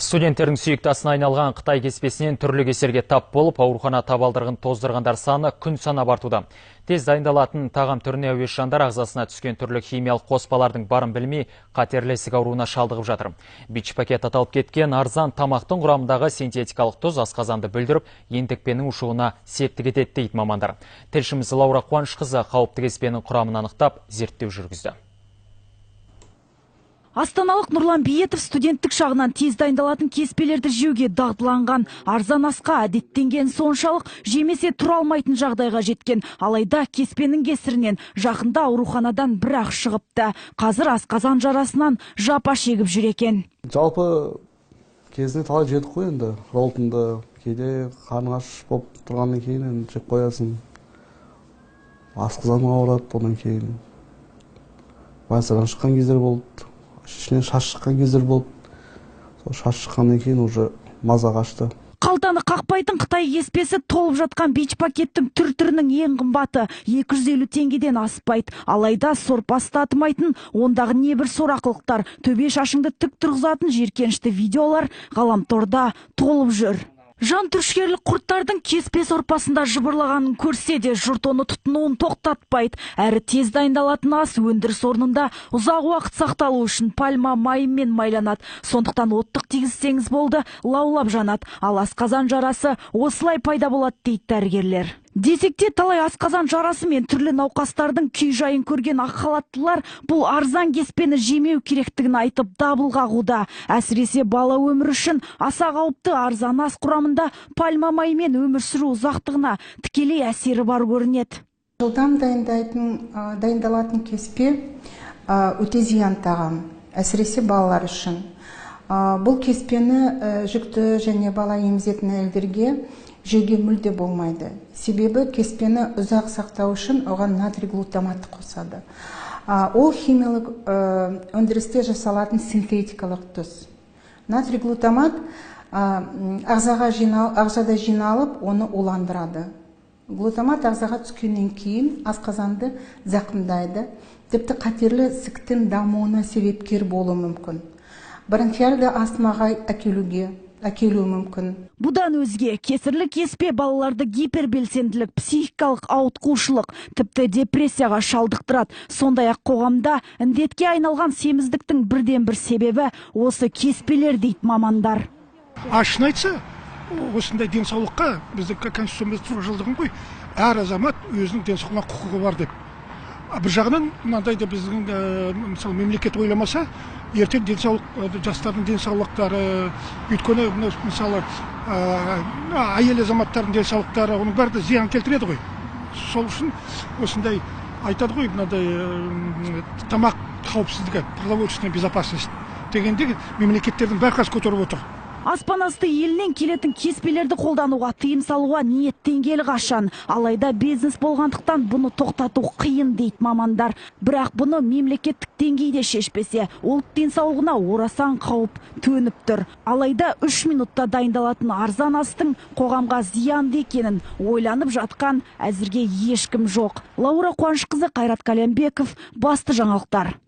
Студенттердің сүйікті асына айналған қытай кеспесінен түрлі кесерге тап болып, аурухана табалдырығын тоздырғандар саны күн санап артуда. Тез дайындалатын тағам түріне әуес жандар ағзасына түскен түрлі химиялық қоспалардың барын білмей, қатерлі ісік ауруына шалдығып жатыр. Бич пакет аталып кеткен арзан тамақтың құрамындағы синтетикалық тұз асқазанды бүлдіріп, ентікпенің ушығуына септік етеді дейді мамандар. Тілшіміз Лаура Қуанышқызы қауіпті кеспенің құрамын анықтап, зерттеу жүргізді. Астаналық Нұрлан Биетов студенттік шағынан тез дайындалатын кеспелерді жеуге дағдыланған. Арзан асқа әдеттенген соншалық, жемесе тұра алмайтын жағдайға жеткен. Алайда кеспенің кесірінен жақында ауруханадан бірақ шығыпты. Қазір асқазан жарасынан жапа шегіп жүр екен. Жалпы кезінде талай жедік қой енді. Ролтонды кейде қарның аш болып тұрғаннан кейін енді жеп қоясың. Асқазаның ауырады, одан кейін больницадан шыққан кездер болды. Ішінен шаш шыққан кездер болды. Сол шаш шыққаннан кейін уже маза қашты. Қалтаны қақпайтын қытай кеспесі толып жатқан бич пакеттің түр-түрінің ең қымбаты 250 теңгеден аспайды. Алайда сорпасы татымайтын ондағы небір сорақылықтар, төбе шашыңды тік тұрғызатын жиіркенішті видеолар ғаламторда толып жүр. Жан түршігерлік құрттардың кеспе сорпасында жыбырлағанын көрсе де жұрт оны тұтынуын тоқтатпайды. Әрі тез дайындалатын ас өндіріс орнында ұзақ уақыт сақталу үшін пальма майымен майланады. Сондықтан оттық тигізсеңіз болды, лаулап жанады. Ал асқазан жарасы осылай пайда болады дейді дәрігерлер. Десек те талай асқазан жарасы мен түрлі науқастардың күй жайын көрген ақ халаттылар бұл арзан кеспені жемеу керектігін айтып дабыл қағуда. Әсіресе бала өмірі үшін аса қауіпті арзан ас құрамында пальма майымен өмір сүру ұзақтығына тікелей әсері бар көрінеді. Жылдам дайындалатын кеспе өте зиян тағам, әсіресе балалар үшін. Бұл кеспені жүкті және бала емізетін әйелдерге жеуге мүлде болмайды. Себебі кеспені ұзақ сақтау үшін оған натрий глутамат қосады. Ол химиялық өндірісте жасалатын синтетикалық тұз. Натрий глутамат ағзада жиналып, оны уландырады. Глутамат ағзаға түскеннен кейін асқазанды зақымдайды, тіпті қатерлі ісіктің дамуына себепкер болуы мүмкін. Бронхиалды астмаға әкелуі мүмкін. Бұдан өзге кесірлі кеспе балаларды гипербелсенділік, психикалық ауытқушылық, тіпті депрессияға шалдықтырады. Сондай-ақ қоғамда індетке айналған семіздіктің бірден-бір себебі осы кеспелер дейді мамандар. Ашын айтса, осындай денсаулыққа біздің конституциямыз жылдығын қой, әр азамат өзінің денсаулығына құқығы бар деп. Бір жағынан мынандай да біздің мысалы мемлекет ойламаса, ертең денсаулық, жастардың денсаулықтары, өйткені мысалы әйел азаматтардың денсаулықтары, оның бәрі де зиян келтіреді ғой. Сол үшін осындай айтады ғой, мынандай тамақ қауіпсіздігі, продовольственная безопасность дегенде мемлекеттердің бәрі қазір көтеріп отыр. Аспан асты елінен келетін кеспелерді қолдануға тыйым салуға ниеттенгелі қашан. Алайда бизнес болғандықтан бұны тоқтату қиын дейді мамандар. Бірақ бұны мемлекеттік деңгейде шешпесе, ұлт денсаулығына орасан қауіп төніп тұр. Алайда 3 минутта дайындалатын арзан астың қоғамға зиянды екенін ойланып жатқан әзірге ешкім жоқ. Лаура Қуанышқызы, Қайрат Калямбеков, басты жаңалықтар.